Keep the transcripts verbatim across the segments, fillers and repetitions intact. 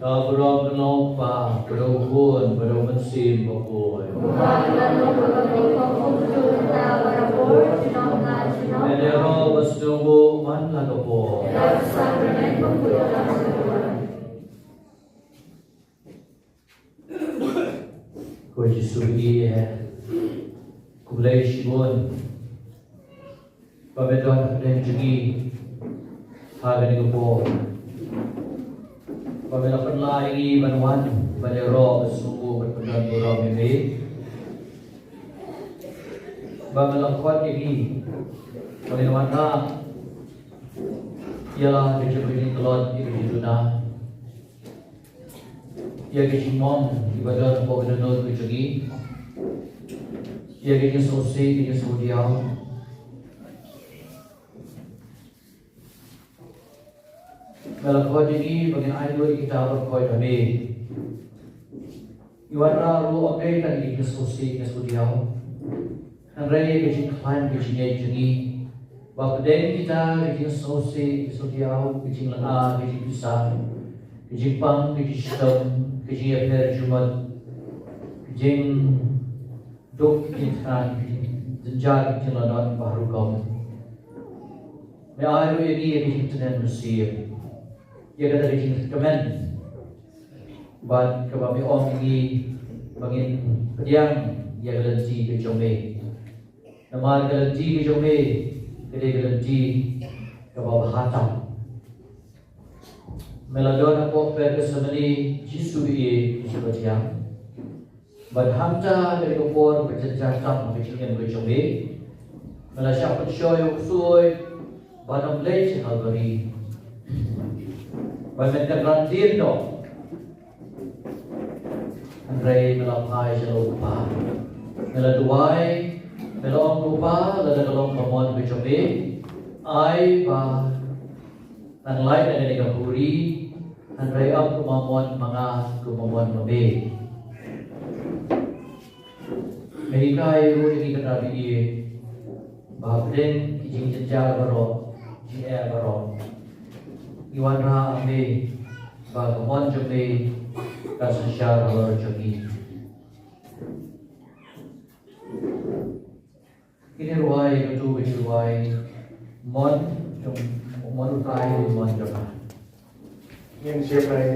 Ka burom ka long u Kpa, bad u Khun, bad u Mynsiem Bakhuid. Ïaroh bad sngewbha man la ka por. Ko Jisu, ngi khublei shibun ba me don hapdeng jong ngi ha kane ka por, ba me la pynlait ïa ngi ban wan ban ïaroh, ban sngewbha, ban pyndonkam ïa me, ba me la khot ïa ngi ba ngin wanrah ïa la ka jingpyntlot, ïa ka jingduna, ïa ka jingmong kiba don hapoh ka dohnud ka jong ngi, ïa ka jingsngewsih, ka jingsngewdiaw. Me la khot ïa ngi ba ngin ai lut ïa kita baroh ha me. Ngi wanrah ruh ym dei tang ïa ka jingsngewsih, ka jingsngewdiaw, hynrei ka jingkhlaiñ, ka jingngeit jong ngi ba hapdeng kita ka jingsngewsih, ka jingsngewdiaw, ka jinglynga, ka jingpisa, ka jingpang, ka jingshitom, ka jingïapher jingmut, ka jingduk, ka jingthngan, ka jingjynjar, ka jinglanot baroh rukom, me ai ruh ïa ngi ïa ka jingtngen mynsiem, ïa kata ka jingkmen, bad kaba me ong ïa ngi ba ngin pdiang ïa ka lynti ka jong me. Namar ka lynti ka jong me ka dei ka lynti kaba bha tam. Me la don hapoh pyrthei ka semeni, Jisu, ïa ka jingpyrshang. Bad hangta ka dei ka por kaba jynjar tam ha ka jingim ka jong me. Me la shah pynshoi ïa u ksuid ban ym leit sha Kalbari. Bad me kynran dien noh. Hynrei me la phai sha la u Kpa. Me la duwai, me la ong, ko Kpa, lada ka long ka mon ka jong me, ai ba ngan lait na kane ka khuri, hynrei ym kumba mon ma nga, kumba mon ma me. Me hikai ruh ïa ngi, kynrad ïa ngi, ba hapdeng ki jingjynjar baroh, jingeh baroh, ngi wanrah, A Me, ba ka mon jong me kan synshar halor jong ngi. Kine ruh ïa ka tu ka ju ruh, Mon jong, Mon u Trai, Mon jong nga. Ngin share.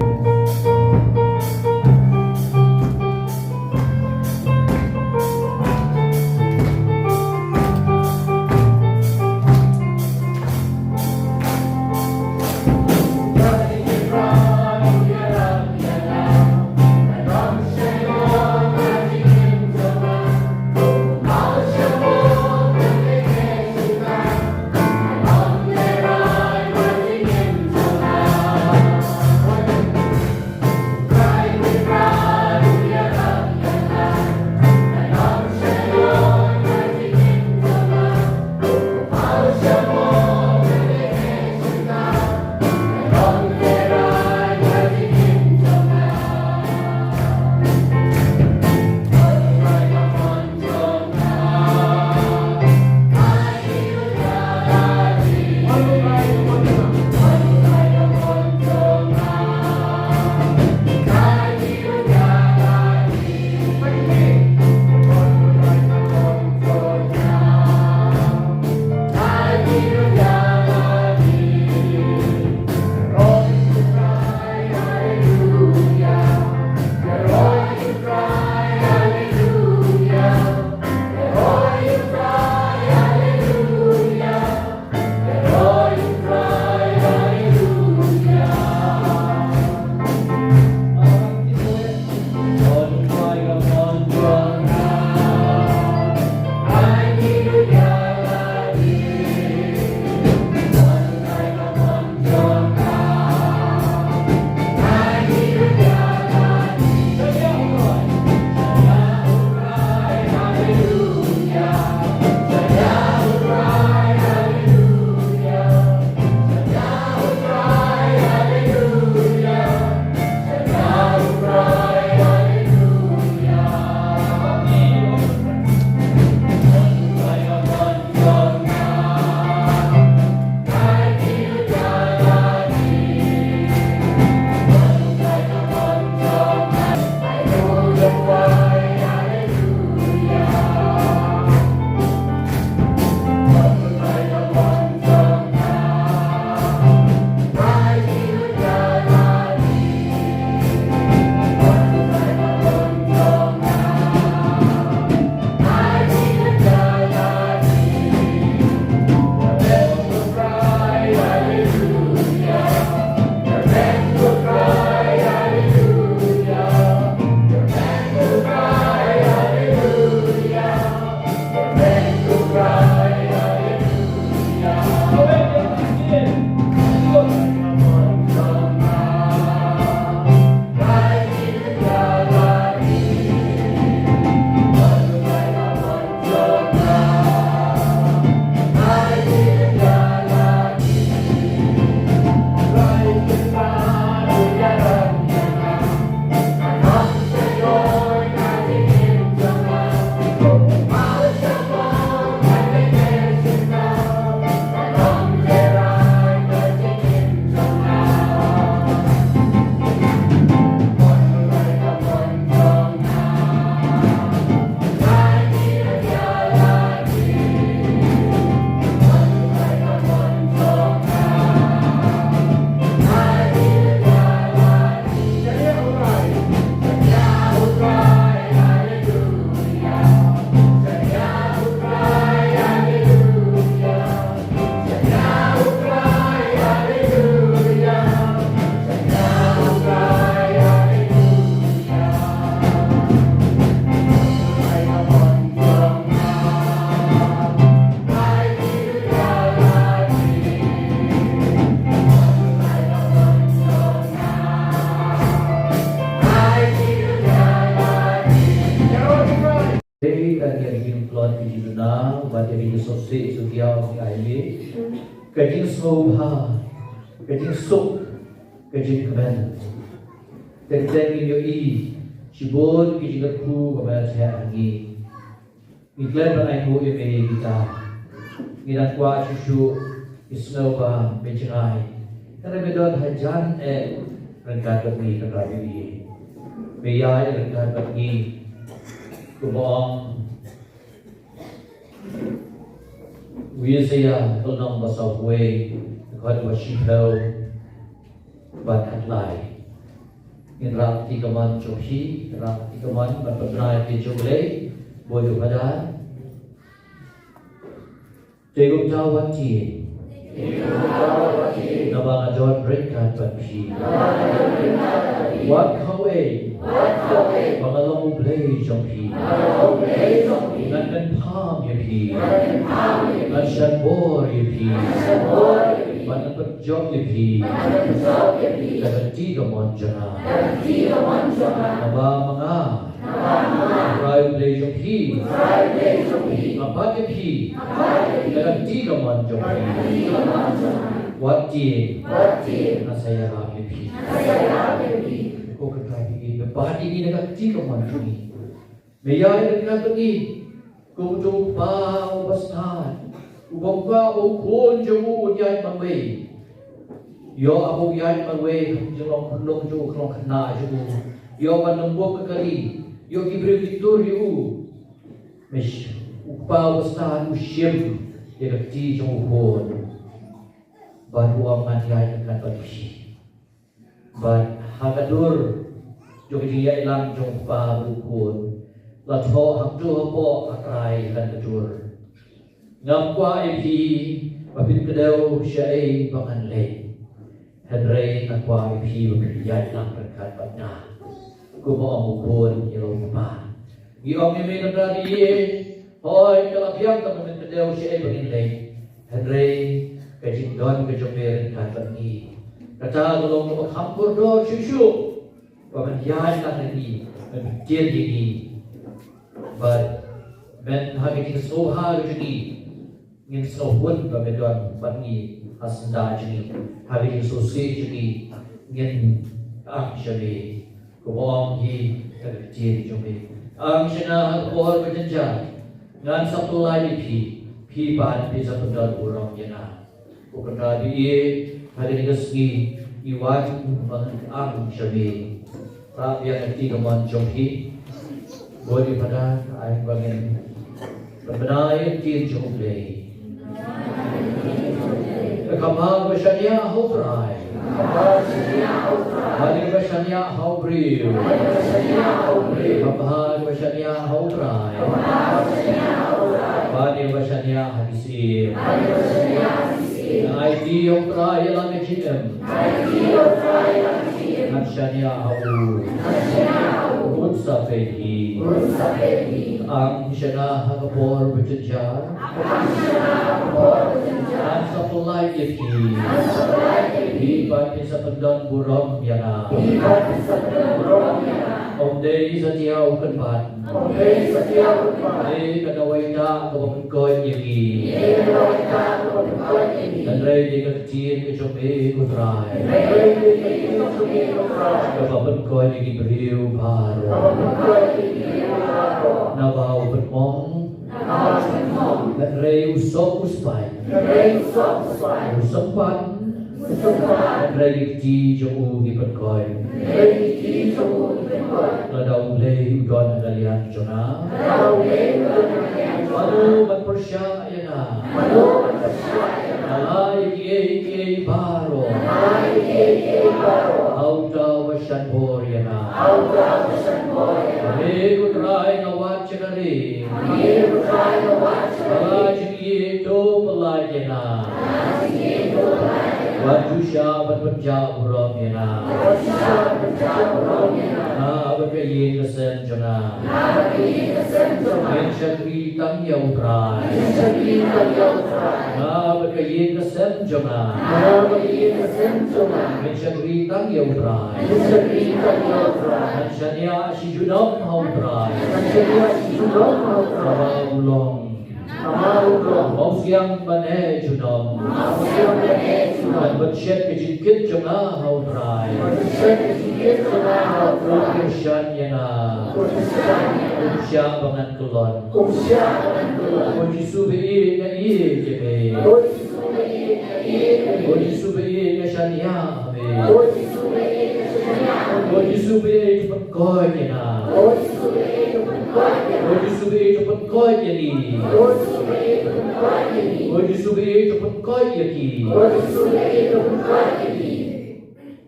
Bad ïa ka jingsngewsih sngewthiaw ngi ai ïa me ka jingsngewbha, ka jingsuk, ka jingkmen. Teng teng ngi ïohi shibun ki jingkyrkhu ba me la theh ha ngi. Ngi klet ban ainguh ïa me ïa kita. Ngi dang kwah shuh shuh ngi sngew ba me jngai. Hynrei me don hajan eh ryngkat bad ngi, Kynrad Blei. Me ïaid ryngkat bad ngi. Kumba ong u Isaïah ka lynnong ba sawphew wei, dkhot ba shiphew bad khatlai. Ngin rah ka kti kamon jong phi, ngin rah ka kti kamon ban pynbna ïa ka ktien jong U Blei. Bad u Phadar, te kumta wat tieng, naba nga don ryngkat bad phi. Wat kawei ba nga long U Blei jong phi. Ngan kynpham ïa phi, ngan shan bor ïa phi, bad ngan pynjop ïa phi da ka kti kamon jong nga. Naba ma nga, U Trai U Blei jong phi, nga bat ïa phi da ka kti kamon jong phi. Wat tieng, nga sa ïarap ïa phi. Ko Kynrad Blei, me bat ïa ngi da ka kti kamon jong ngi. Me ïaid ryngkat bad ngi kum uto u kpa uba stad, uba kwah ba u khun jong u un ïaid marwei. Ïoh haba u ïaid marwei, ka jinglong khyndong jong u, ka jinglong khynnah jong u, ïoh ban ym buh ka kali, ïoh ki briew ki tur ïa u. Me sh-, u kpa uba stad u shim ïa ka kti jong u khun. Bad u ong, ngan ïaid ryngkat bad phi. Bad ha ka dur jong ka jingïaid lang jong u kpa bad u khun, la thoh hangto hapoh ha trai ka dur: Ngam kwah ïa phi ba phin kdew shaei ba ngan leit, hynrei nga kwah ïa phi ba phin ïaid lang ryngkat bad nga. Kumba ong u khun ïa u kpa. Ngi ong ïa me, Kynrad Blei, hooid ka la biang tang ba men kdew shaei ba ngin leit, hynrei ka jingdon ka jong me ryngkat bad ngi, kata ka long kaba kham kordor shuh shuh ba men ïaid lang bad ngi, men pyntieng ïa ngi. Bad men ha ka jingsngewbha ka jong ngi, ngin sngewhun ba me don bad ngi ha syndah jong ngi, ha ka jingsngewsih jong ngi, ngin ïa-ang sha me. Kumba ong hi ka ktien jong me: Ïa-ang sha nga ha ka por ba jynjar, ngan sa pyllait ïa phi, phi pat phin sa pyndonburom ïa nga. Ko Kynrad Blei, ha kane ka sngi ngi wan ban ïa-ang sha me. Rah biang ka kti kamon jong phi. Bad u Phadar, ai ba ngin pynbna ïa ka ktien jong U Blei. Ka kham bha ba shaniah ha U Trai bad ka bashaniah ha u briew. Ka kham bha ba shaniah ha U Trai bad ka bashaniah ha ki syiem. Nga aiti ïa U Trai ïa la ka jingim. Ngan shaniah ha u. Un sa peit hi. Ïa-ang sha nga ha ka por ba jynjar, ngan sa pyllait ïa phi, phi pat phin sa pyndonburom ïa nga. Ym dei satia u kynbat, ym dei ka dawai tah kaba pynkoit ïa ngi, hynrei dei ka ktien ka jong me, ko Trai, kaba pynkoit ïa ki briew baroh. Naba u pynmong, hynrei u sop u spait, u sympat, hynrei ki kti jong u ki pynkoit. Lada U Blei u don ha ka liang jong nga, mano ban pyrshah ïa nga? Nga la ïa kiei kiei baroh ha uta uba shan bor ïa nga. Hynrei ko Trai, nga wad shakri, nga la jingïeit, to pyllait ïa nga. Wat ju shah ban pynjah burom ïa nga. Nga bad ka ïing ka sem jong nga, ngin shakri tang ïa U Trai. Nga bad ka ïing ka sem jong nga, ngin shakri tang ïa U Trai. Ngan shaniah shi junom ha U Trai, naba u long Nga u Trai. Ong siang ban heh junom. Ong siang ban heh junom. Bad ban shet ka jingkit jong nga ha u Trai. Bad ban shet ka jingkit jong nga ha u Trai. Kyrshan ïa nga. Kyrshan ïa nga. Ym shah ba ngan kyllon. Ym shah ba ngan kyllon. Ko Jisu ba ïeit, nga ïeit ïa me. Ko Jisu ba ïeit, nga ïeit ïa me. Ko Jisu ba ïeit, nga shaniah ha me. Ko Jisu ba ïeit, nga shaniah ha me. Ko Jisu ba ïeit, to pynkoit ïa nga. Ko Jisu ba ïeit, to pynkoit ïa nga. Ko Jisu ba ïeit, to pynkoit ïa ngi. Ko Jisu ba ïeit, to pynkoit ïa ngi. Ko Jisu ba ïeit, to pynkoit ïa ki. Ko Jisu ba ïeit, to pynkoit ïa ngi.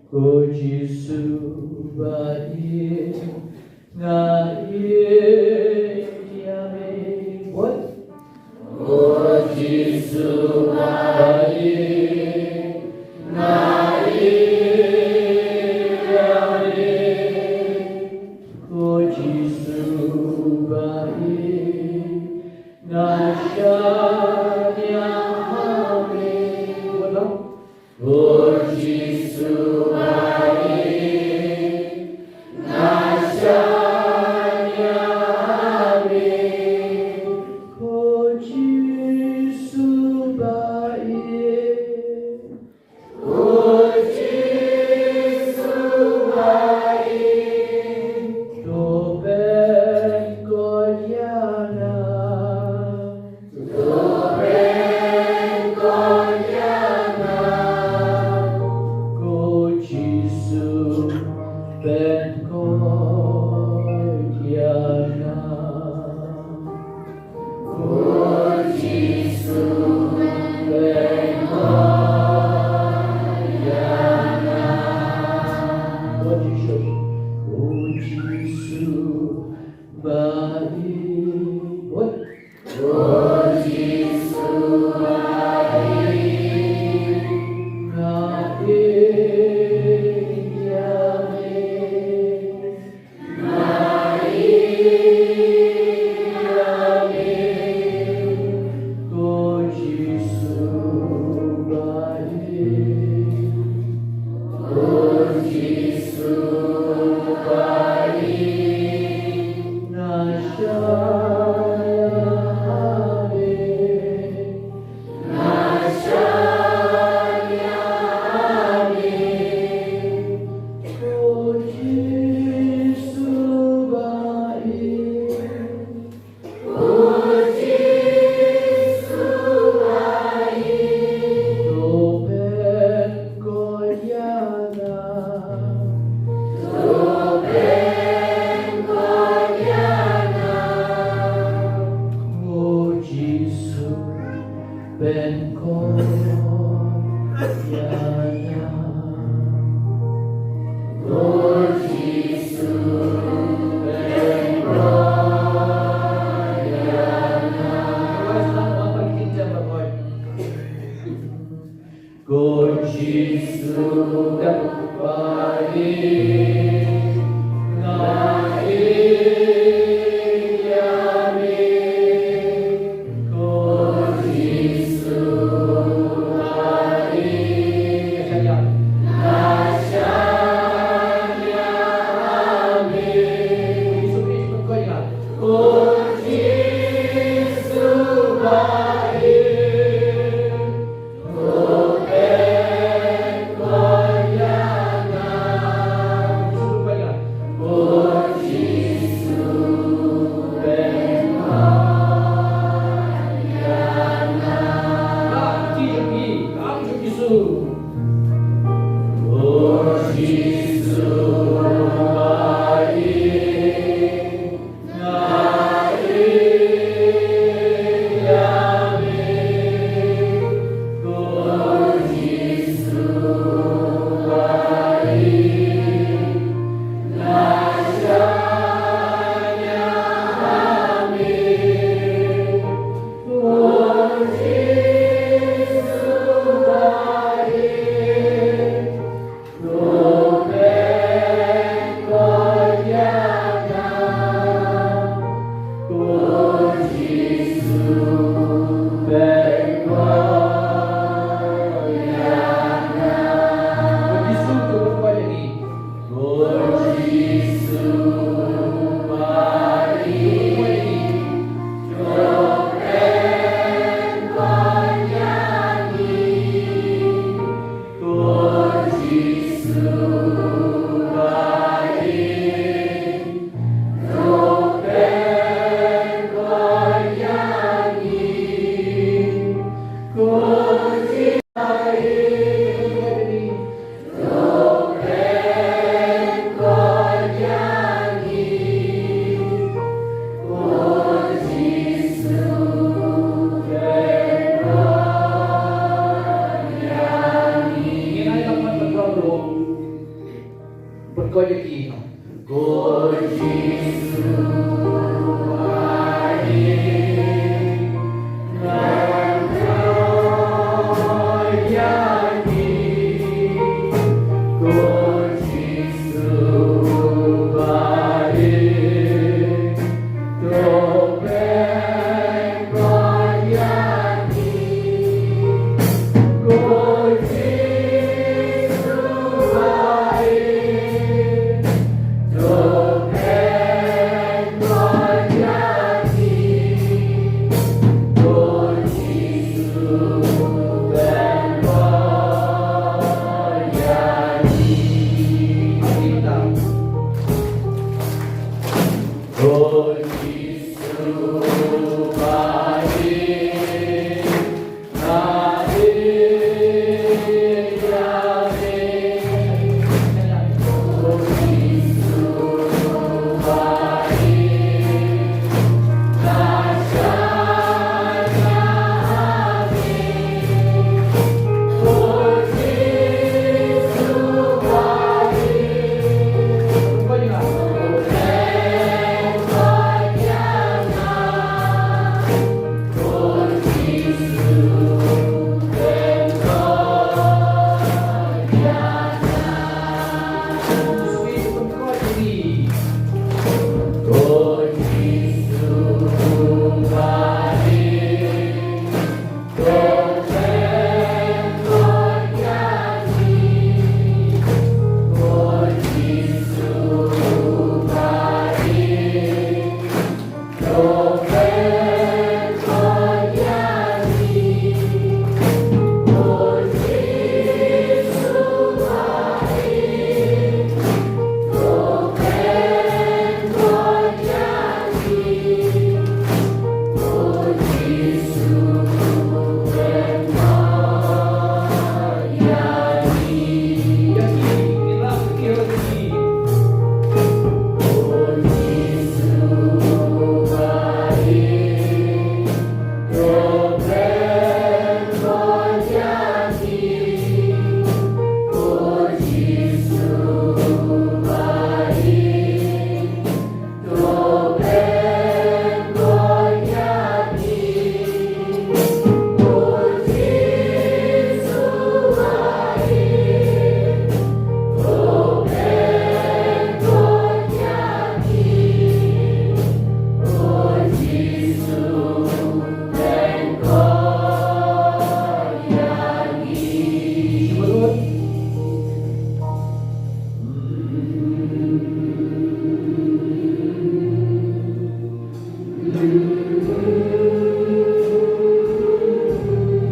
Ko Jisu ba ïeit, nga ïeit ïa me. What? Ko Jisu ba ïeit, nga ïeit ïa me. Ko Jisu ba ïeit, nga shaniah ha me. What else? Ko Jisu ba ïeit, nga shaniah ha me. Ko Jisu ba ïeit. Ko Jisu ba ïeit. To pynkoit ïa nga. To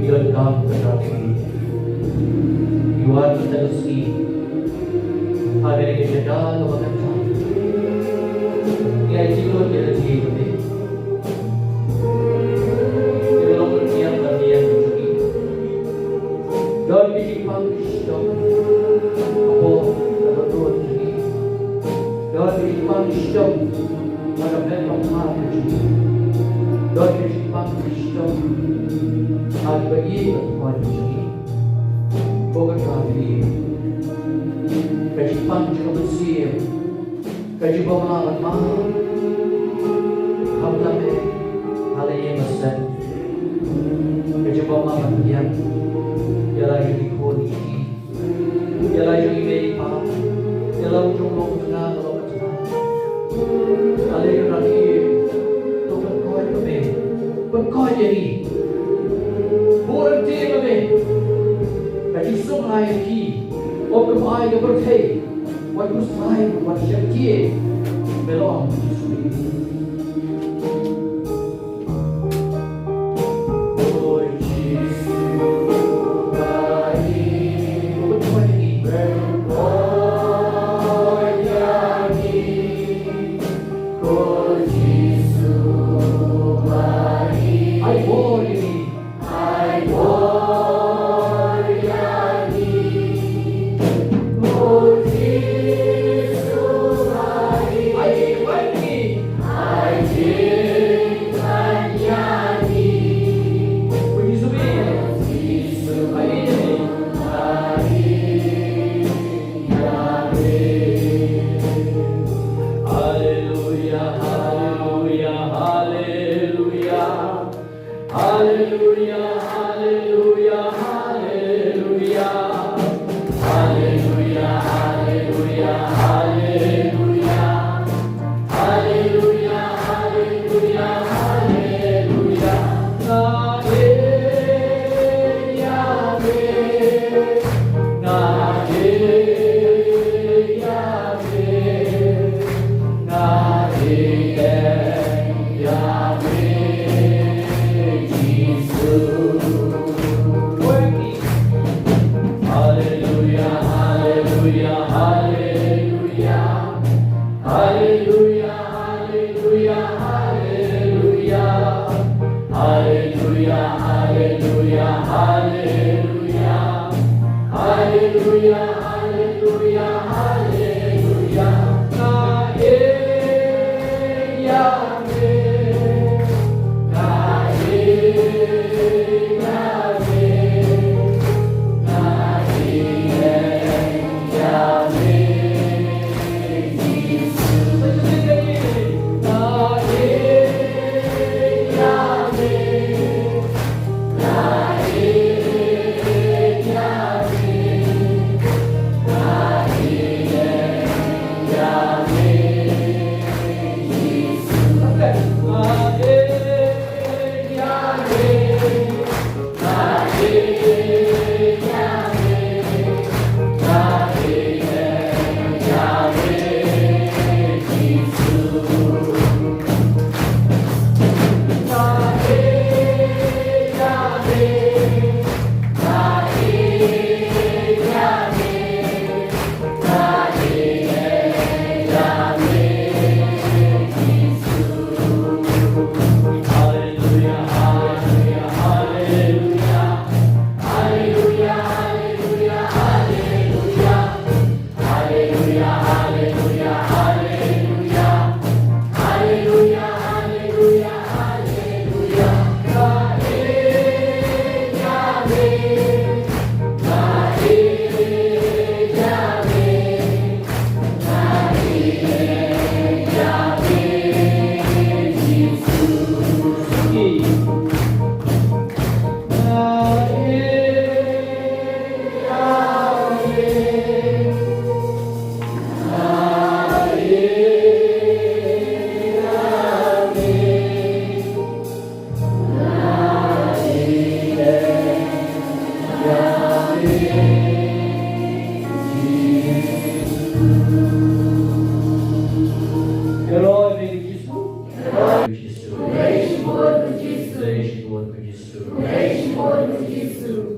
Ïa ka kata ka sngi, ïa kata ka sngi, ha kane ka jaka kaba kata, ïa ki long ïa ka jingim. Ïa long ïa ka jingim. Don ki jingpang shisha. Apo, apo tu ki. Don ki jingpang shisha. Wan ap lem ap ma ka jong ngi. Don ka jingpang ka jong ngi. Ai ba ïeit bad ka jong ngi. Ko Kynrad jong ngi. Ka jingpang jong ka mynsiem. Ka jingbymman bad ma. Khamtam eh ha la ïing la sem. Ka jingbymman bad ma. Ïa la ïa ki khun ki. Ïa la jong i mei i pa, ïa la u jong long tnga ka long tnga. Ale ïa la ki, to pynkoit ïa me, pynkoit ïa ngi. Bun ryntih ïa me. Ka jingsuk ai ki, ym ka ai ka pyrthei, wat khuslai, wat sheptieng, me long Jisu. Haleluya.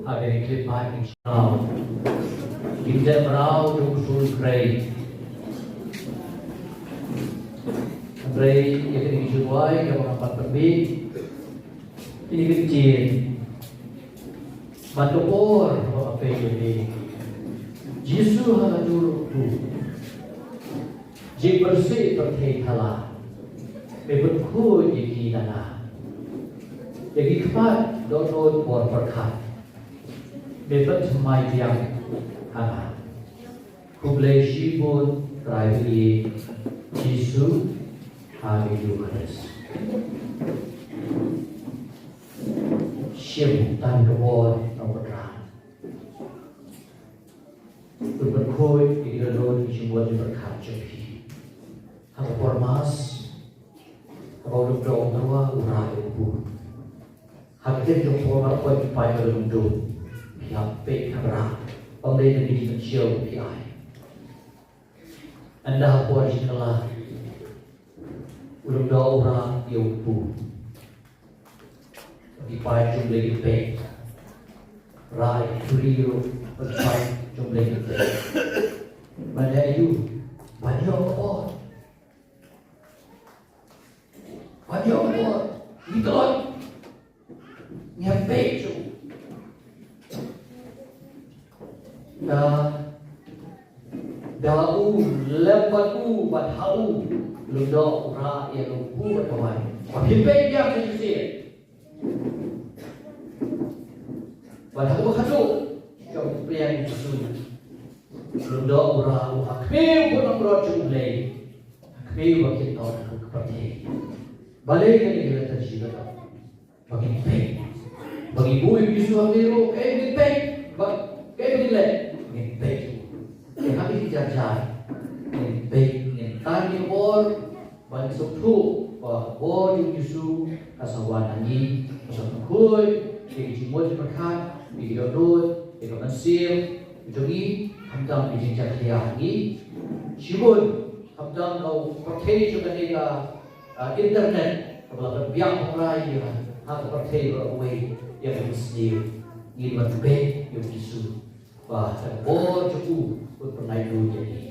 Ha kane ka clip ba ngin sngewthuh. Ngin dep mraw jong u Trai. Hynrei ïa kane ka jingduwai kaba nga pat pynbeit. Kine ki ktien bad ka por ba nga peit ïa ki. Jisu ha ka dur u kpu. Jingpyrshah pyrthei thala. Me pynkhuid ïa ki na nga. Ïa ki khmat dohnud por pyrkhat. Me pynthymmai biang ha nga. Khublei shibun Trai Blei Jisu ha ka Eucharist. Shim tang ka bor na u Trai. Pynpynkhuid ïa ki dohnud ki jingmut jingpyrkhat jong phi. Ha ka por Mass, haba u lyngdoh u tyrwa u rah ïa u kpu. Ha ka ktien jong u Paul, marpoi phi paid ba lyngdoh, phi hap peit kham rah. Ym dei na ki jingpynshitom phi ai. Ynda ha por jingkylla, u lyngdoh u rah ïa u kpu. Ki paid jong U Blei kin peit. Rah ïa ki khuri ruh, ki paid jong U Blei kin peit. Ban ïa u, ban ïoh ka bor. Ban ïoh ka bor. Ngi tlot. Ngi hap peit shuh. Da, da u lem bad u bad ha u, u lyngdoh u rah ïa u kpu bad ka waiñ. Ba phin peit biang shisien. Bad ha kaba khadduh, jong u Trai Jisu. U lyngdoh u rah u ha khmih u khun langbrot jong U Blei. Ha khmih uba kynnoh ka pyrthei. Balei kane ka liturgy ka long? Ba ngin peit. Ba ngin buh ïa u Jisu ha kane ruh, kaei ba ngin peit. Ba kaei ba ngin leh. Ngin peit. Ngin ha kine ki jar jar. Ngin peit, ngin tan ïa ka bor. Ba ngin sngewthuh ba ka bor jong u Jisu ka sa wan ha ngi, ka sa pynkhuid ïa ki jingmut jingpyrkhat, ïa ki dohnud, ïa ka mynsiem jong ngi, khamtam ïa ki jingjakhlia ha ngi. Shibun, khamtam ka pyrthei jong kane ka ah, internet, kaba la pynbiang hynrei ïa, ha ka pyrthei baroh kawei, ïa ka mynsiem, ngin wan peit ïa u Jisu, ba ha ka bor jong u, un pynlait ïa ngi.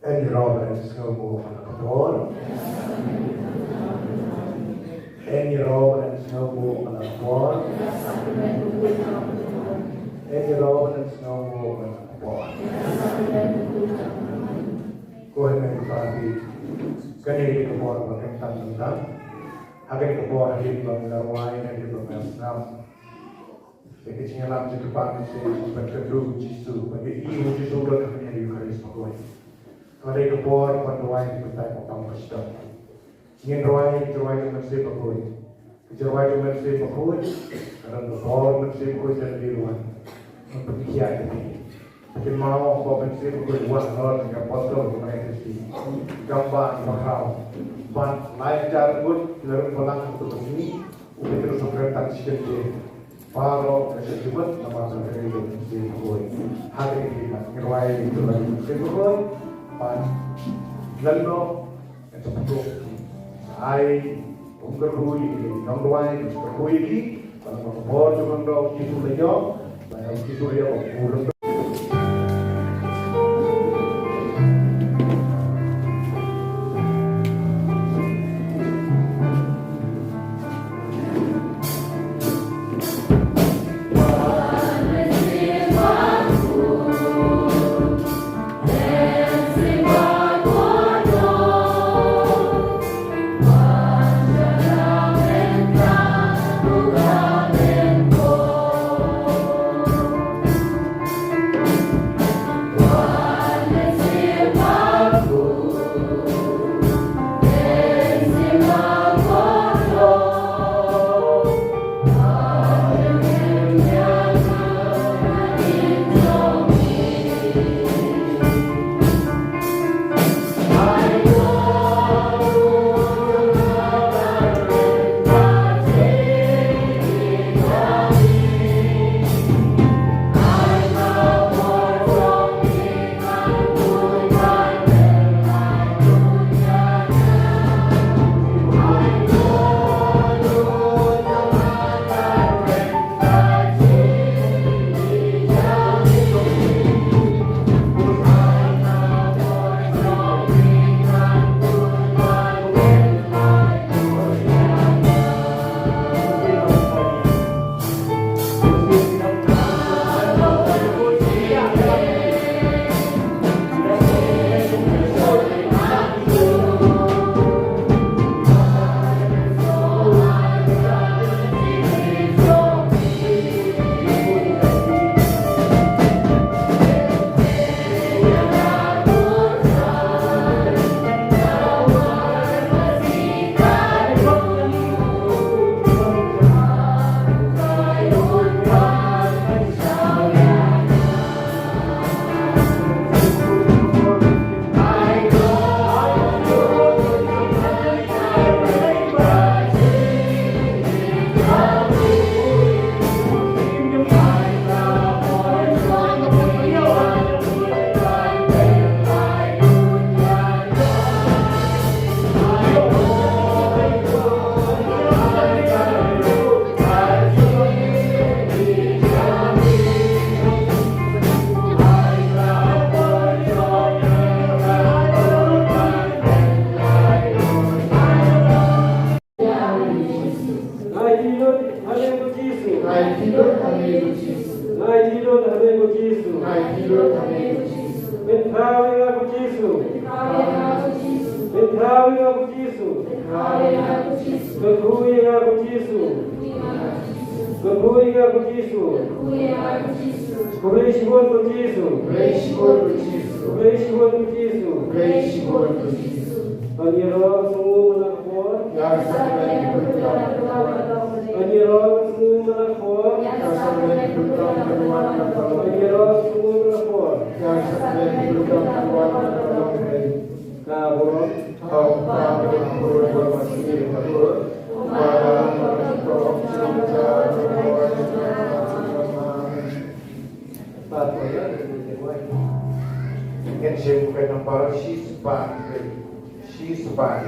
Ïaroh ban sngew buh na ka por. Ïaroh ban sngew buh na ka por. Ïaroh ban sngew buh na ka por. Ko hynmen ko para phi, kane ka por ba kan tang tang. Ha kane ka por hadien ba ngi la rwai, hadien ba ngi la sngap. Te ka jingïalam jong ka Kpa Mynsiem, ban kynduh Jisu, ban ïohi u Jisu da ka khñiang Eukharist bakhuid. Ka dei ka por ban duwai ki bynta ba pang ba sdang. Ngin duwai, duwai jong Mynsiem Bakhuid. Ka jingrwai jong Mynsiem Bakhuid ka don ka bor Mynsiem Bakhuid ka dei ruh ban pynkhiah ïa phi. Phi kynmaw ba Mynsiem Bakhuid u wan halor ki apostol, ki bnai Khristian. Kam ba ki bakhraw. Bad lai hajar ngut ki la rung balang ha kato ka sngi. U Petros u kren tang shi kyntien. Baroh ka shah jubab namar ba ka dei ka Mynsiem Bakhuid. Ha kane ka sngi ngi rwai ïa ka Mynsiem Bakhuid. Bad lano ka jubab. Ai, um kyrkhu ïa ki nongduwai, um kyrkhu ïa ki. Bad ka bor jong u Jisu la ïoh. Bad u Jisu la ïoh. Ngai ti lut ha me ko Jisu. Ngai ti lut ha me ko Jisu. Ngai ti lut ha me ko Jisu. Ngai ti lut ha me ko Jisu. Pynthraw ïa nga ko Jisu. Pynthraw ïa nga ko Jisu. Pynthraw ïa nga ko Jisu. Pynthraw ïa nga ko Jisu. Pynthraw ïa nga ko Jisu. Pynthraw ïa nga ko Jisu. Pynthraw ïa nga ko Jisu. Khublei shibun ko Jisu. Khublei shibun ko Jisu. Khublei shibun ko Jisu. Khublei shibun ko Jisu. Ïaroh sngewbha na ka por. Ïaroh sngewbha na ka por. Ïaroh sngewbha na ka por. Ïaroh sngewbha na ka por. Ka bor. Ngan shim ka nambar shispah. Shispah.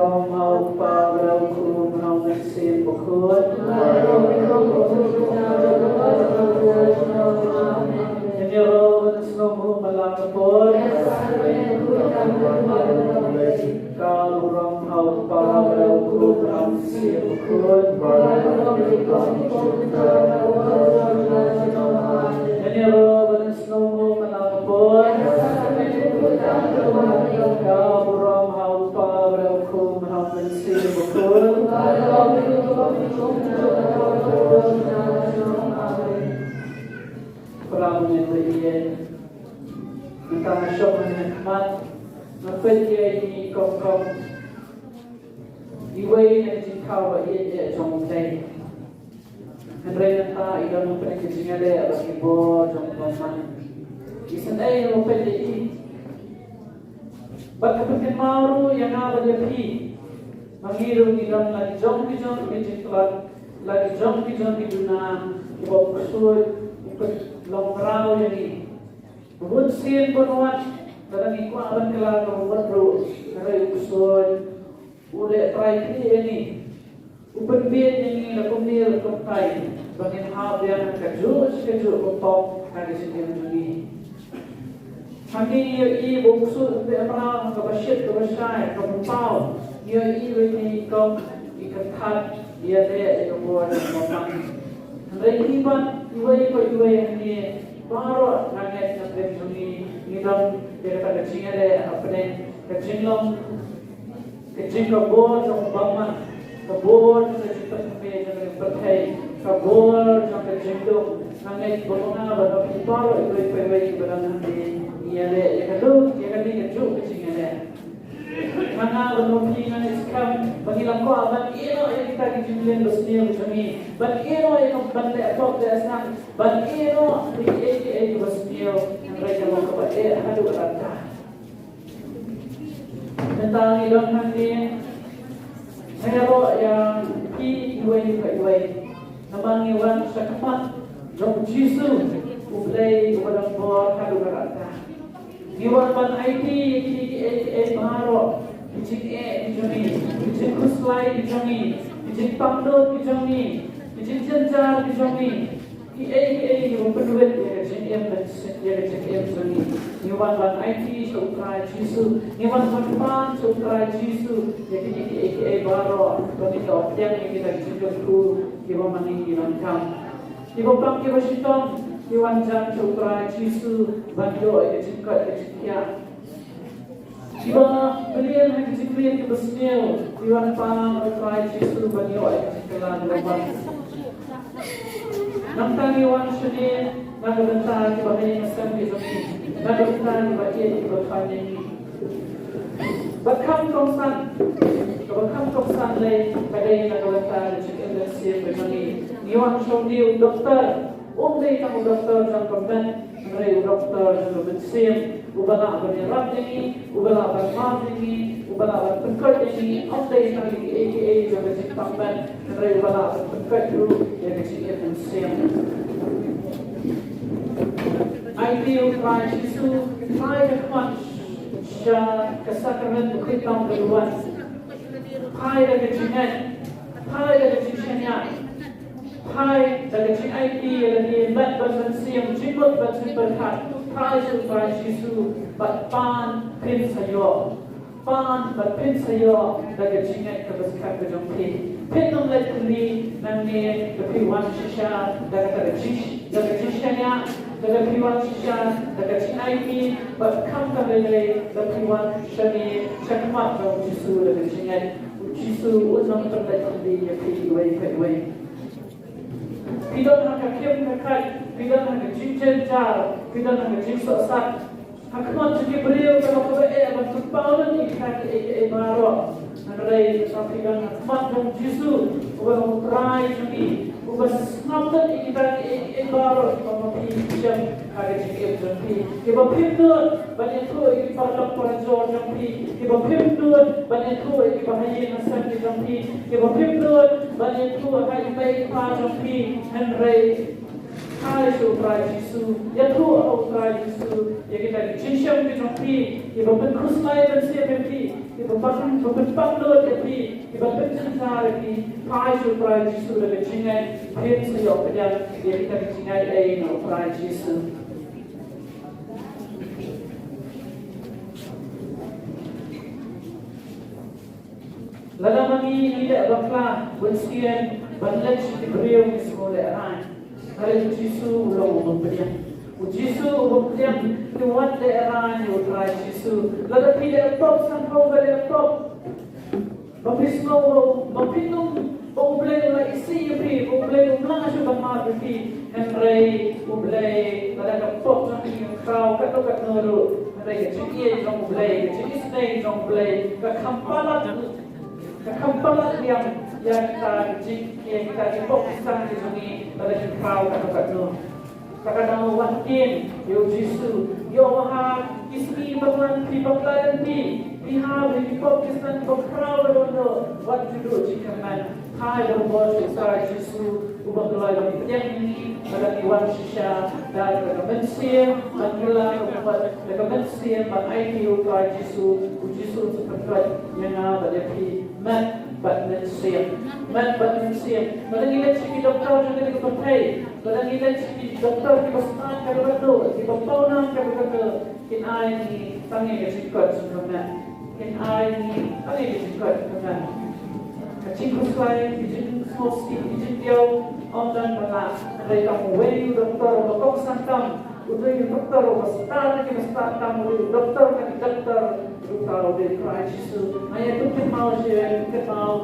Ong ha u Kpa bad ha u Khun bad ha u Mynsiem Bakhuid. Ngan ïaroh ban sngewthuh ma la ka por. Ka burom ha u Kpa bad ha u Khun bad ha u Mynsiem Bakhuid. Ngan ïaroh ban sngewthuh ma la ka por. Ka burom ha u Kpa bad ha u Khun bad ha u Mynsiem Bakhuid. Para bangeit ba ïeit, mynta nga shong ha khmat, nga peit ïa ine i kong kong, iwei na ki jingthaw ba ïeit jong U Blei. Hynrei mynta i don hapdeng ka jingïaleh bad ki bor jong u bymman. Isynei ïa u peit ïa i. Bad ka pynkynmaw ruh ïa nga bad ïa phi. Ma ngi ruh ngi don la ki jong ki jong ki jingtlot, la ki jong ki jong ki duna, kiba u ksuid u pynlong mraw ïa ngi. Bun sien bun wat, lada ngi kwah ban kylla ka mut ruh, hynrei u ksuid u leh trai khlieh ïa ngi. U pynbeit ïa ngi da kumne da kumtai, ba ngin hap biang ha kajuh shi kajuh ka pop ha ka jingim jong ngi. Hangne ngi ïohi ba u ksuid u pynbeit mraw ha kaba shit kaba shai, kaba paw. Ngi ïohi ba ine i kong i kynthah ïaleh ïa ka bor jong u bymman. Hynrei ngi pat iwei pa iwei hangne, baroh nga ngeit na pdeng jong ngi ngi don ïa kata ka jingïaleh hapdeng ka jinglong, ka jing, ka bor jong u bymman, ka bor jong ka jingpynthymmai jong ka pyrthei, ka bor jong ka jingduk. Nga ngeit ba ma nga bad ma phi baroh iwei pa iwei kiba don hangne ngi ïaleh ïa ka duk, ïa kane kajuh ka jingïaleh. Ma nga bad ma phi nga ngeit skhem ba ngi la kwah ban ïehnoh ïa kita ki jingmlien basniew jong ngi, ban ïehnoh ïa ka, ban leh pop leh snam, ban ïehnoh ïa kiei kiei kiba sniew, hynrei ka long kaba eh haduh katta. Mynta ngi don hangne, nga ïaroh ïa phi iwei pa iwei. Namar ngi wan sha khmat jong u Jisu, U Blei uba don bor haduh katta. Ngi wan ban aiti ïa kine kiei kiei baroh, ki jingeh ki jong ngi, ki jingkhuslai ki jong ngi, ki jingpang dud ki jong ngi, ki jingjynjar ki jong ngi. Kiei kiei kiba pynwit ïa ka jingim, ïa ka jingim jong ngi. Ngi wan ban aiti sha U Trai Jisu. Ngi wan ban pan sha U Trai Jisu ïa kine kiei kiei baroh, ba ngin ïoh pdiang ïa kita ki jingkyrkhu kiba ma ngi ngi donkam. Kiba pang kiba shitom, ngi wan jan sha U Trai Jisu ban ïoh ïa ka jingkoit ka jingkhiah. Kiba mlien ha ki jingmlien kiba sniew, ngi wan pan ha U Trai Jisu ban ïoh ïa ka jingkylla kaba bha. Nangta ngi wan shane na ka bynta kiba ha ïing ha sem ki jong ngi, na ka bynta kiba ïeit kiba khlaiñ ïa ngi. Bad kham kongsan, kaba kham kongsan lei ka dei na ka bynta ka jingim mynsiem ka jong ngi. Ngi wan sha une u doktor, um dei tang u doktor jong ka met, hynrei u doktor jong ka mynsiem, uba lah ban ïarap ïa ngi, uba lah ban map ïa ngi, uba lah ban pynkhiah ïa ngi, ym dei tang ïa kiei kiei jong ka jingpang met, hynrei uba lah ban pynkhiah ruh ïa ka jingim mynsiem. Aiti ïa U Trai Jisu, phai da ka khmat sha ka sakramen bakhuid tam ka duwan. Phai da ka jingngeit, phai da ka jingshaniah. Phai da ka jingaiti ïa lade, met bad mynsiem, jingmut bad jingpyrkhat. Phai sha U Trai Jisu bad pan phin sa ïoh. Pan bad phin sa ïoh da ka jingngeit kaba skhem ka jong phi. Phin ym leit khyndiat nangne, da phi wan shisha da kata ka jing, da ka jingshaniah, da phi wan shisha da ka jingaiti, bad khamtam lei lei da phi wan shane sha khmat jong U Jisu da ka jingngeit. U Jisu un ym pynleit khyndiat ïa phi iwei pa iwei. Phi don ha ka khim ka khait, phi don ha ka jingjynjar, phi don ha ka jingsohsat. Ha khmat jong ki briew ka long kaba eh ban pynpaw lut ïa kita kiei kiei baroh. Hynrei mynta phi don ha khmat jong U Jisu, uba long U Trai jong ngi, uba sngap lut ïa kita kiei kiei baroh kiba ma phi shem ha ka jingim jong phi. Kiba phim nud ban ïathuh ïa ki paralok parajor jong phi, kiba phim nud ban ïathuh ïa kiba ha ïing ha sem ki jong phi, kiba phim nud ban ïathuh ha i mei i pa jong phi, hynrei phai sha U Trai Jisu, ïathuh ha U Trai Jisu ïa kita ki jingshem ki jong phi, kiba pynkhuslai mynsiem ïa phi. Kiba pynpaknud ïa phi, kiba pynjynjar ïa phi, phai sha u Trai Jisu da ka jingngeit, phim sa ïoh pdiang ïa kita ki jingngeit ei na u Trai Jisu. Lada ma ngi ngi leh bakla, bun sien ban leit sha ki briew ngi sngewlehrain. Hynrei u Jisu u long uba pdiang. U Jisu uba pdiang, ngi wan lehrain ïa u Trai Jisu. Lada phi leh pop sngewbha leh pop. Ba phi sngew ba phi kum ba U Blei u la isih ïa phi, ba U Blei um lah shuh ban map ïa phi. Hynrei U Blei, lada ka pop jong phi ka khraw katno katno ruh, hynrei ka jingïeit jong U Blei, ka jingisynei jong U Blei ka kham palat, ka kham palat liang ïa kita ki jing, ïa kita ki pop ki san ki jong ngi, lada ki khraw katno katno. Te ka dang wan kiew ïa u Jisu. Ïoh ba ha ki sngi ba klan phi, ba klan phi, phi hap ïa ki pop ki san ba khraw ba don, wat ju duh jingkyrmen. Phai barabor sha u Trai Jisu uba kloi ban pdiang ïa ngi, ba ngi wan shisha da ka mynsiem ban kylla ka pop, da ka mynsiem ban aiti ïa u Trai Jisu. U Jisu u sa pynkoit ïa nga bad ïa phi. Met bad mynsiem. Met bad mynsiem. Lada ngi leit sha ki doktor jong kane ka pyrthei, lada ngi leit sha ki doktor kiba stad katba katno, kiba pawnam katba katno, kin ai ngi tang ïa ka jingkoit jong ka met. Kin ai ngi tang ïa ka jingkoit jong ka met. Ka jingkhuslai, ka jingsngewsih, ka jingdiaw, ym don ba lah. Hynrei tang uwei u doktor uba kongsan tam, u dei u doktor uba stad na ki ba stad tam, u dei u doktor na ki doktor, u dei u Trai Jisu. Nga ïathuh kynmaw sha, kynmaw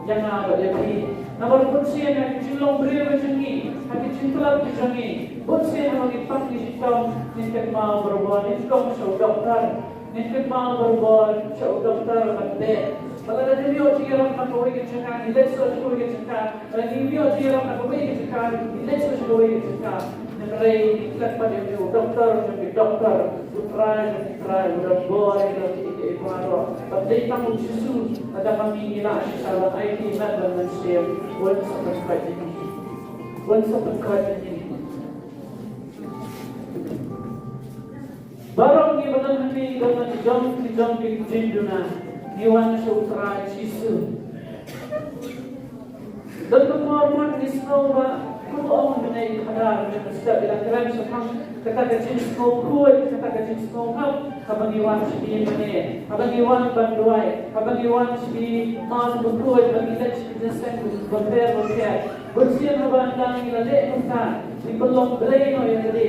ïa nga bad ïa phi. Namar bun sien ha ki jinglong briew jong ngi, ha ki jingtlot jong ngi, bun sien haba ngi pang ki shitom, ngin kynmaw barabor, ngin kynmaw sha u doktor. Ngin kynmaw barabor sha u doktor ban beh. Ba lada ngim ïoh jingïarap na kawei ka jaka, ngi leit sha kawei ka jaka. Lada ngim ïoh jingïarap na kawei ka jaka, ngi leit sha kawei ka jaka. Hynrei ngi klet pat ïa u doktor jong ki doktor, u Trai jong ki trai, u don bor ïa ngi baroh. Bad dei tang u Jisu, lada ma ngi ngi lah shisha ban aiti met bad mynsiem, un sa pynkoit ïa ngi. Un sa pynkoit ïa ngi. Baroh ngi ba don hangne, don la ki jong ki jong ki jingduna. Ngi wan sha u Trai Jisu. Don ka por ngi sngew ba, kumba ong mynne i Phadar, mynne step ïa la kren shaphang kata ka jingsngewkhuid, kata ka jingsngewhap, haba ngi wan sha phi mynne, haba ngi wan ban duwai, haba ngi wan sha phi Mass bakhuid, ba ngi leit sha ki jingïaseng bapher bapher. Bun sien haba ynda ngi la leh kumta, ngi pynlong blei noh ïa lade.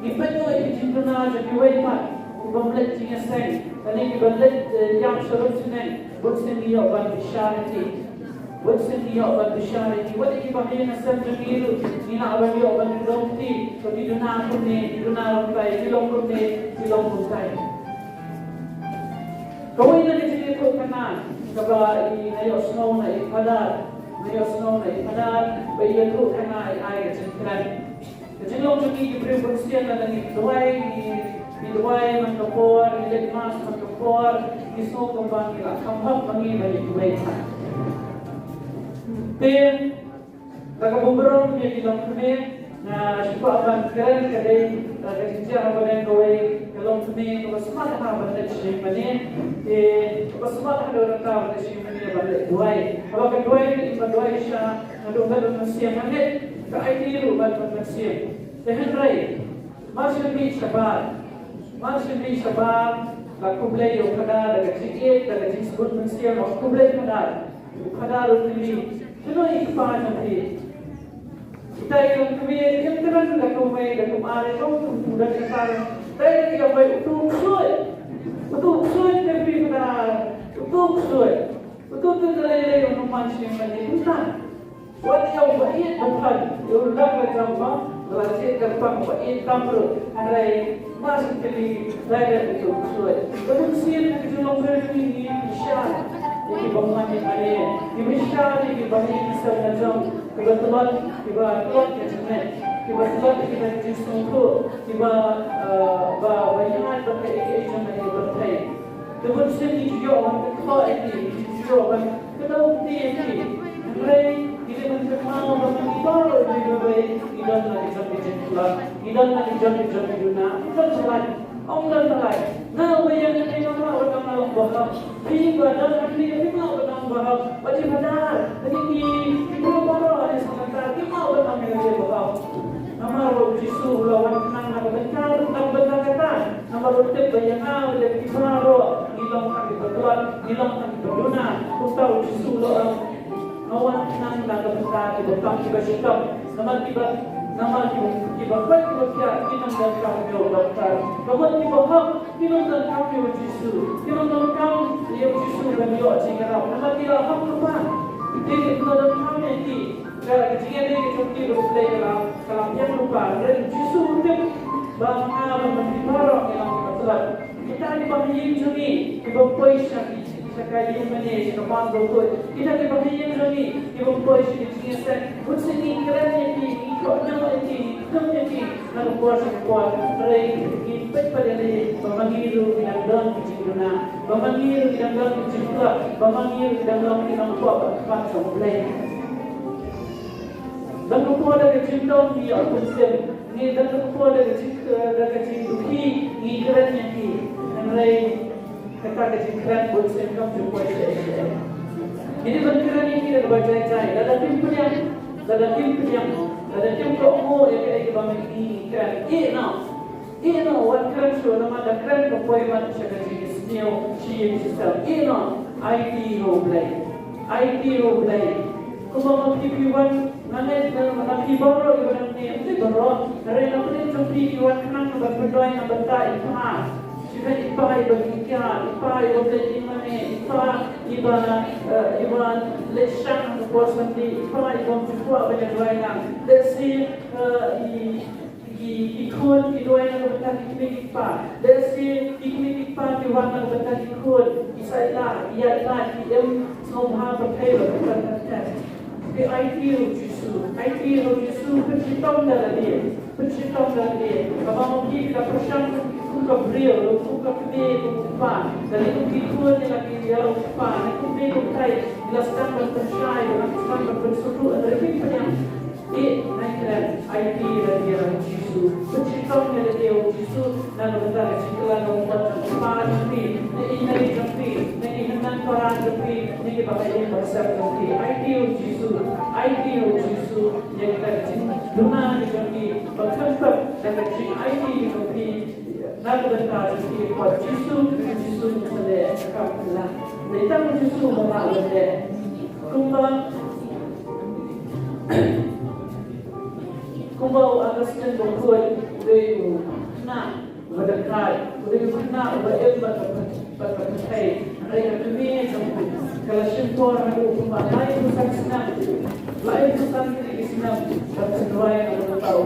Ngi pynlong ïa ki jingduna jong kiwei pat, kiba ym leit jingïaseng, lane kiba leit, eh, ïap sharum shaneng, bun sien ngi ïoh ban bishar ïa ki. Bun sien ngi ïoh ban bishar ïa ki. Wat ïa kiba ha ïing ha sem jong ngi ruh, ngi lah ban ïoh ban kdew kti, to ki duna kumne, ki duna kumtai, ki long kumne, ki long kumtai. Kawei na ki jingïathuhkhana, kaba i nga ïohsngew na i Phadar, nga ïohsngew na i Phadar, ba i ïathuhkhana, i ai ka jingkren. Ka jinglong jong ngi ki briew bun sien lada ngi duwai, ngi, ngi duwai man ka por, ngi leit Mass man ka por, ngi sngew kumba ngi la kham hok ma ngi ba ngi duwai. Te, da kaba burom ïa ki longkmie, nga shu kwah ban kren ka dei, da ka jingjia haba don kawei ka longkmie kaba smat ha ban leit sha ïingmane, te kaba smat ha ka rta ban leit sha ïingmane ban leit duwai. Haba ka duwai, ka duwai sha Naduh bad ban mynsiem, nga ngeit ka aiti ruh bad ban mynsiem. Te hynrei, mar sha mih shabar, mar sha mih shabar, la khublei ïa u Phadar da ka jingïeit, da ka jingsbun mynsiem, la khublei Phadar. U Phadar u kylli, shano i kpa jong phi? Ita i longkmie, im kren da kumwei da kumwar, i long kum pudar ka tar. Dei da ïa wei utu u ksuid. Utu u ksuid ka phi Phadar. Utu u ksuid. Utu u ksuid da lei lei u nongman shim ba ni uta. Wat ïa u ba ïeit ba phan, ïa u lang la jam ba, la jied kyrpang ba ïeit tam ruh, hynrei ma shu kylli, lai da utu u ksuid. Ka bun sien ka jinglong briew jong ngi ngi bishar ïa ki bymman ïa ki, ngi bishar ïa ki ba ïeit ki sem la jam, kiba tlot, kiba tlot ka jingngeit, kiba tlot ïa kita ki jingsngewthuh, kiba, eh, ba, ba ïaid bad kaei kaei jong ka pyrthei. Te bun sien ngi ju ïoh ban kynthoh ïa ki, ngi ju ïoh ban kdew kti ïa ki. Hynrei ngi dei ban kynmaw ba ma ngi baroh ngi baroh ngi don la ki jong ki jingtlot, ngi don la ki jong ki jong ki duna, ngi don shalai. Ong don ba lai. Nga uba ïeng ïa phi nga mut ba nga long ba hok. Phi ba don ha phi phi mut ba nga long ba hok. Bad i Phadar, bad i ki, ki briew baroh ha ïing sngewtynnat ki mut ba nga long ïa phi ba hok. Namar ba u Jisu u la wan khnang na ka bynta, na ka bynta kata. Namar u tip ba ïa nga bad ïa phi baroh ngi long tang kiba tlot, ngi long tang kiba duna. Kumta u Jisu u la ong, nga wan khnang na ka bynta kiba pang kiba shitom. Namar kiba, namar kiba, kiba koit kiba khiah kim donkam ïa u doktor. Ka mut kiba hok kim donkam ïa u Jisu. Kim donkam ïa u Jisu ban ïoh jingïarap. Namar ki la hok lypa. Te ki la donkam ïa ki. Ka, ka jingïadei ka jong ki bad U Blei ka la, ka la biang lypa. Hynrei u Jisu u tip ba nga bad phi baroh ngi long kiba tlot. Kita kiba ha ïing jong ngi, kiba poi sha ki, sha ka ïing mane, sha ka bam bakhuid. Kita kiba ha ïing jong ngi, kiba poi sha ki jingïaseng. Bun sien ngi kren ïa ki, ngi khohñiuh ïa ki, ngi khum ïa ki. Na ka por sha ka por, hynrei ngi peit pat ïalade ba ma ngi ruh ngi dang don ki jingduna, ba ma ngi ruh ngi dang don ki jingtlot, ba ma ngi ruh ngi dang don ki nongpop ba kyrpad sha U Blei. Don ka por da ka jingdom ngi ïoh kum sim, ngi don ka por da ka jing, da ka jingdukhi ngi kren ïa ki. Hynrei kata ka jingkren bun sien kam ju poi sha sha. Ngi dei ban kren ïa ki da kaba jai jai, lada kim pdiang, lada kim pdiang, lada kim kohnguh ïa kaei kaba ngi kren. Ïeh noh, ïeh noh, wat kren shuh namar da kren ka poi mat sha ka jingisniew shi ïing shi sem. Ïeh noh, aiti ha U Blei, aiti ha U Blei. Kumba ma phi phi wan, nga ngeit ma phi baroh kiba nang ne, phi baroh. Hynrei na pdeng jong phi ki wan khnang ban pynduwai na bynta i pa. Shi bynta i pa iba ki kiad, i pa iba pynleit ïing mane, i pa iba, eh, iba leit shang ha ka por Sunday, i pa iba ym ju kwah ban ïa duwai lang. Lehse, eh, i, i, i khun ki duwai na ka bynta ki kmie ki kpa. Lehse ki kmie ki kpa ki wan na ka bynta ki khun, ki saitlah, ki ïaid lait, ki im sngewbha pyrthei bad ka bynta ka test. Te aiti ha u Jisu, aiti ha u Jisu, pynshitom da lade, pynshitom da lade. Kaba ma phi phi la pyrshang kum ka briew, kum ka kmie, kum u kpa. Da lade kum ki khun ïa la ki, ïa la u kpa, ne kum kmie kum u kpa. Ki la sdang ban pynshai, ki la sdang ban pynsngewthuh, hynrei kim pdiang. Te ngi kren, aiti ïa lade ha u Jisu. Pynshitom ïa lade ha u Jisu. Na ka bynta ka jingkylla ka bamon jong ki para jong phi, na i mei jong phi, na ki hynmen para jong phi, na ki bahaïing bahisem jong phi. Aiti ha u Jisu, aiti ha u Jisu, ïa kita ki jingduna ki jong phi, ba kynpep da ka jingaiti ki jong phi, na ka bynta jong phi, ha u Jisu, Jisu ngi sa leh ka kam kylla. Dei tang u Jisu uba lah ban leh. Kumba, kumba u Augustine Bakhuid, u dei u khynnah uba dang khaii, u dei u khynnah uba im bad ka, bad ka pyrthei. Hynrei ka kmie jong u ka la shim por haduh kumba laiphew san snem, laiphew san tylli ki snem ban pynduwai na ka bynta u,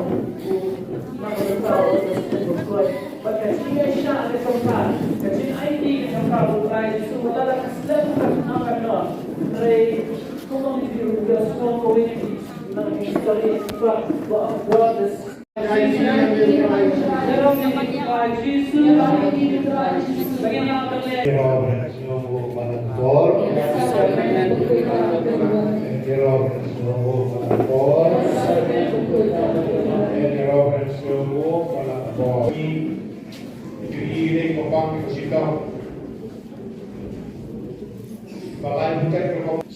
na ka bynta u Augustine Bakhuid. Bad ka jingïaishah ka jong ka, ka jingaiti ka jong ka ha u Trai Jisu, wat la ka slem ka kynnoh kynnoh. Hynrei kumba ngi ïohi, ka sngew kawei na ki, na ki story, ba, ba, ba,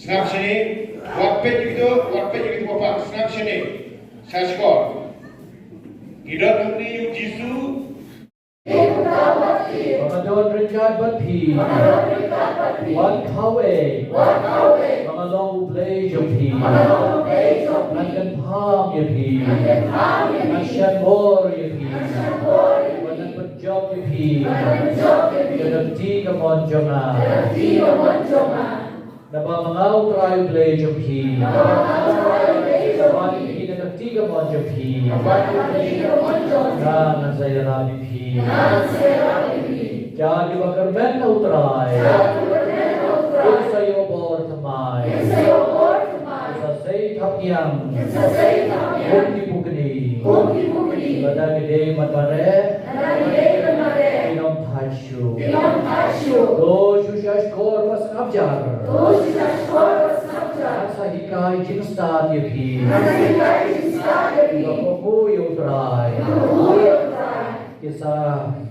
Sngap shane, wat peit ïa kito, wat peit ïa kito, wat peit, sngap shane. Sa shkor. Ngi don hangne ïa u Jisu. Ba nga don ryngkat bad phi. Wat kawei. Ba nga long U Blei jong phi. Ngan kynpham ïa phi. Ngan shah bor ïa phi. Bad ngan pynjop ïa phi. Ïa ka kti kamon jong nga. Naba ma nga U Trai U Blei jong phi. Naba ma nga U Trai U Blei jong phi. Naba ma nga U Trai U Blei jong phi. Naba ma nga U Trai U Blei jong phi. Ngan sa ïarap ïa phi. Ngan sa ïarap ïa phi. Ïa kiba kyrmen ha U Trai. Ïa kiba kyrmen ha U Trai. Kin sa ïoh bor thymmai. Kin sa ïoh bor thymmai. Kin sa sei thapniang. Kin sa sei thapniang. Kum ki pukni. Kum ki pukni. Lada ki dei ban mareh. Lada ki dei ban mareh. Ki nongthait shuh. Ki nongthait shuh. To shu shah shkor bad sngap jar. To shu shah shkor bad sngap jar. Ngan sa hikai jingstad ïa phi. Ngan sa hikai jingstad ïa phi. Ba kohnguh ïa U Trai. Ba kohnguh ïa U Trai. Ki sa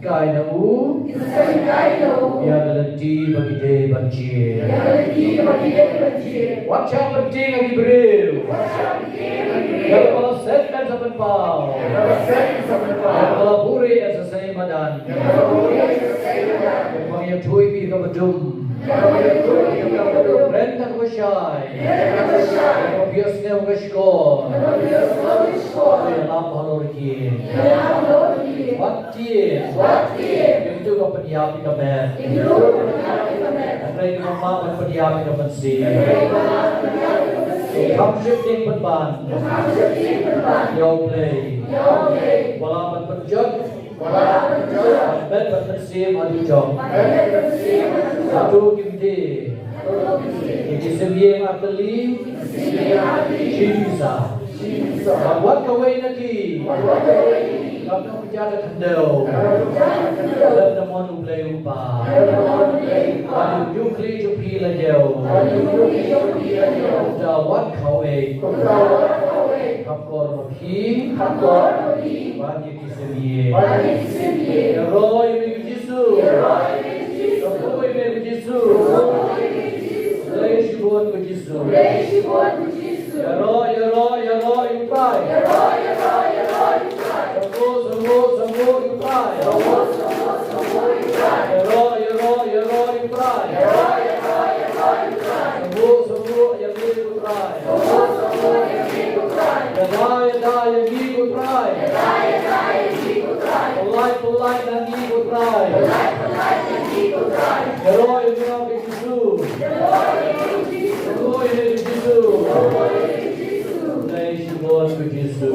kai na u. Ki sa kai na u. Ïa ka lynti ba ki dei ban jied. Ïa ka lynti ba ki dei ban jied. Wat shah pyntieng ha ki briew. Wat shah pyntieng ha ki briew. Ïa kaba la set yn sa pynpaw. Ïa kaba la set yn sa pynpaw. Ïa kaba la buhrieh yn sa sei madan. Ïa kaba la buhrieh yn sa sei madan. Ïa kaba ïathuh ïa phi kaba dum. Kren tang kaba shai. Kaba phi ïohsngew ka shkor. Ïalap halor ki. Wat tieng. Kumto ka pynïap ïa ka met. Hynrei kumba ban pynïap ïa ka mynsiem. Kham sheptieng pynban. Ïa U Blei. Wat la ban pynjot. Ban met ban mynsiem haduh jong. Hato kim dei. Ki sim ïing artylli. Shi pisa. Bad wat kawei na ki. Kam nang pynjah da khyndew. Lem da mon U Blei U Kpa. Bad u ju khlieh jong phi la jew. Da wat kawei. Kham kor ma phi. Bad ki Ïaroh ïa me ko Jisu. Sngewthuh ïa me ko Jisu. Khublei shibun ko Jisu. Ïaroh, ïaroh, ïaroh ïa U Trai. Sngewthuh, sngewthuh, sngewthuh ïa U Trai. Ïaroh, ïaroh, ïaroh ïa U Trai. Sngewthuh, sngewthuh ïa me ko Trai. Ïada, ïada ïa ngi ko Trai. Pynlait, pynlait na ngi ko Trai. Ïaroh ïa me ko Jisu. Ïaroh ïa me ko Jisu. Khublei shibun ko Jisu.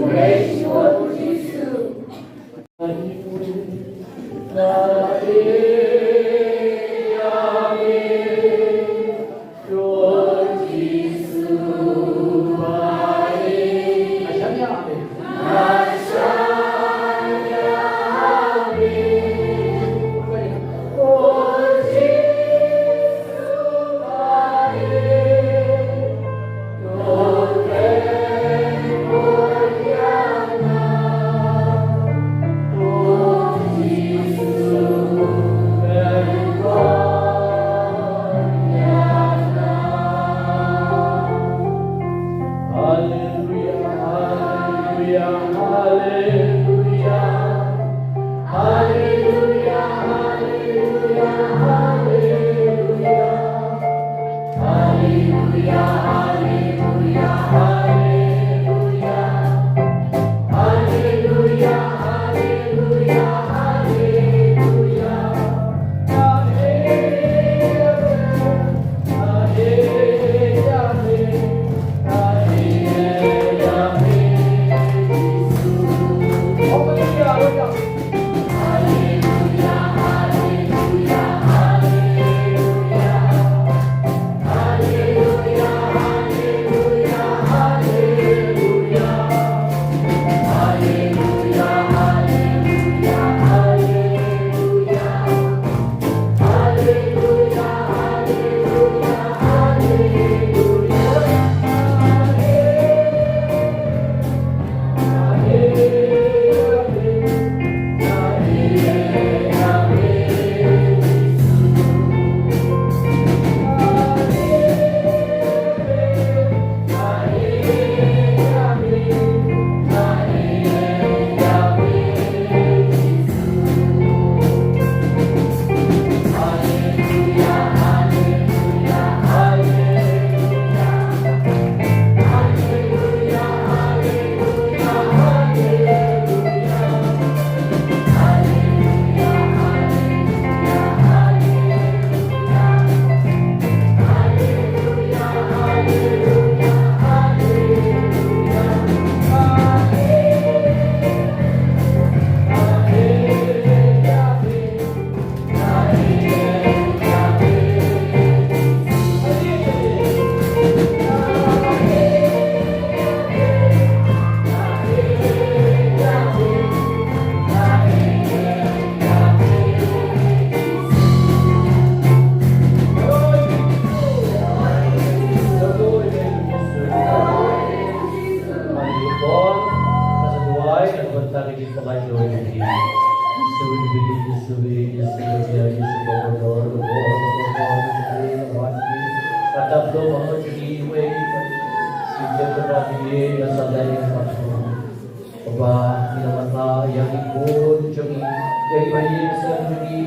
Ba ngi ïa la wanrah ïa ki khun jong ngi, ïa ki bahaïing hasem jong ngi,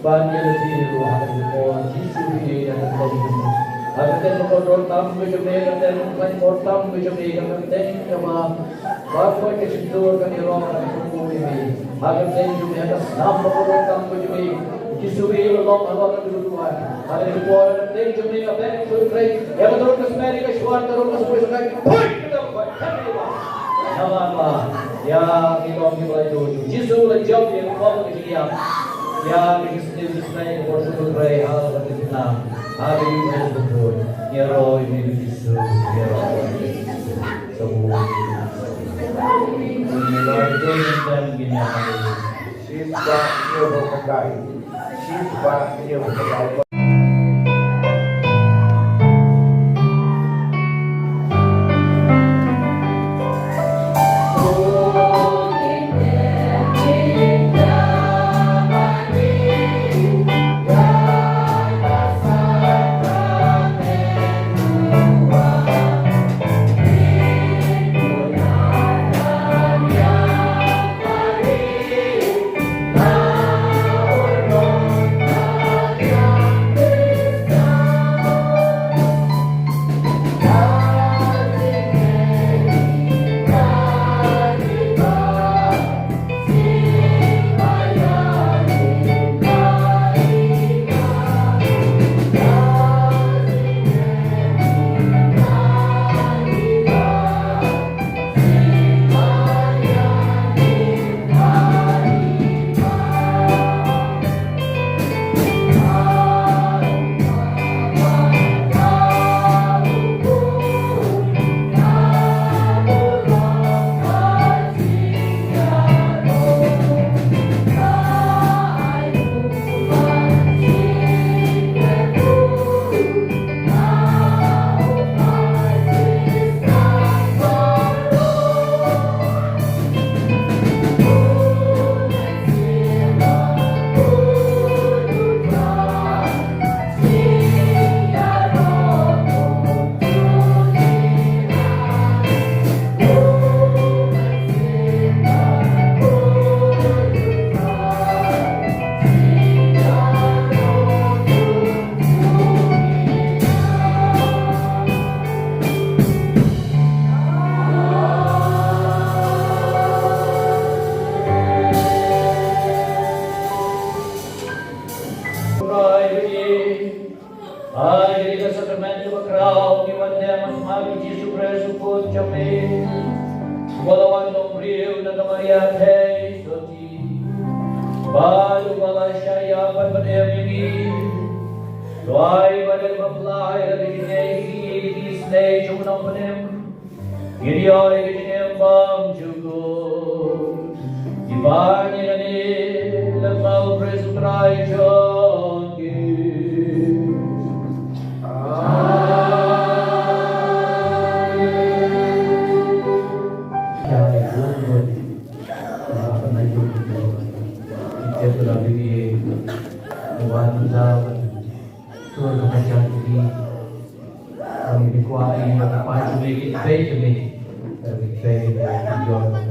ban ïa la jia ruh ha ka kyrteng u Jisu ïa ka kyrteng jong ngi. Ha ka kyrteng ka kordor tam ka jong me, ka kyrteng ka kordor tam ka jong me, ka kyrteng kaba Ba ka shyntur ka ïaroh ka jong u ïa me. Ha ka kyrteng jong me, ha ka snam ba kordor tam ka jong me, Jisu ïa la long halor ka duwan. Ha ka por ha ka kyrteng jong me, ka bek ka trei. Ïa ka dur ka smer, ïa ka shuwa ka dur ka smer, ka poi ka dur ka poi. Namar ba ïa ki long ki ba la ïoh Jisu la jop ïa ka pop ka jingïap. Ïa ki sniew ki snam ka por shu trei ha ka kyrteng. Ha ka ïoh ka poi. Ïaroh ïa me Jisu, ïaroh ïa me Jisu. Ai, ïa ka sakramen kaba khraw ngi wan dem ha khmat u Jisu Khrist u Khun jong me, uba la wan long briew na ka Maria Theisotti, bad uba la shah ïap bad bad em ïa ngi. To ai ba da kaba pynlait ïa ka jingngeit jong ngi ïa ka jingisynei jong u Nongpynim, ngin ïoh ïa ka jingim bymjukut. Ngi pan ïa kane lyngba u Khrist u Trai jong ngi. Amen.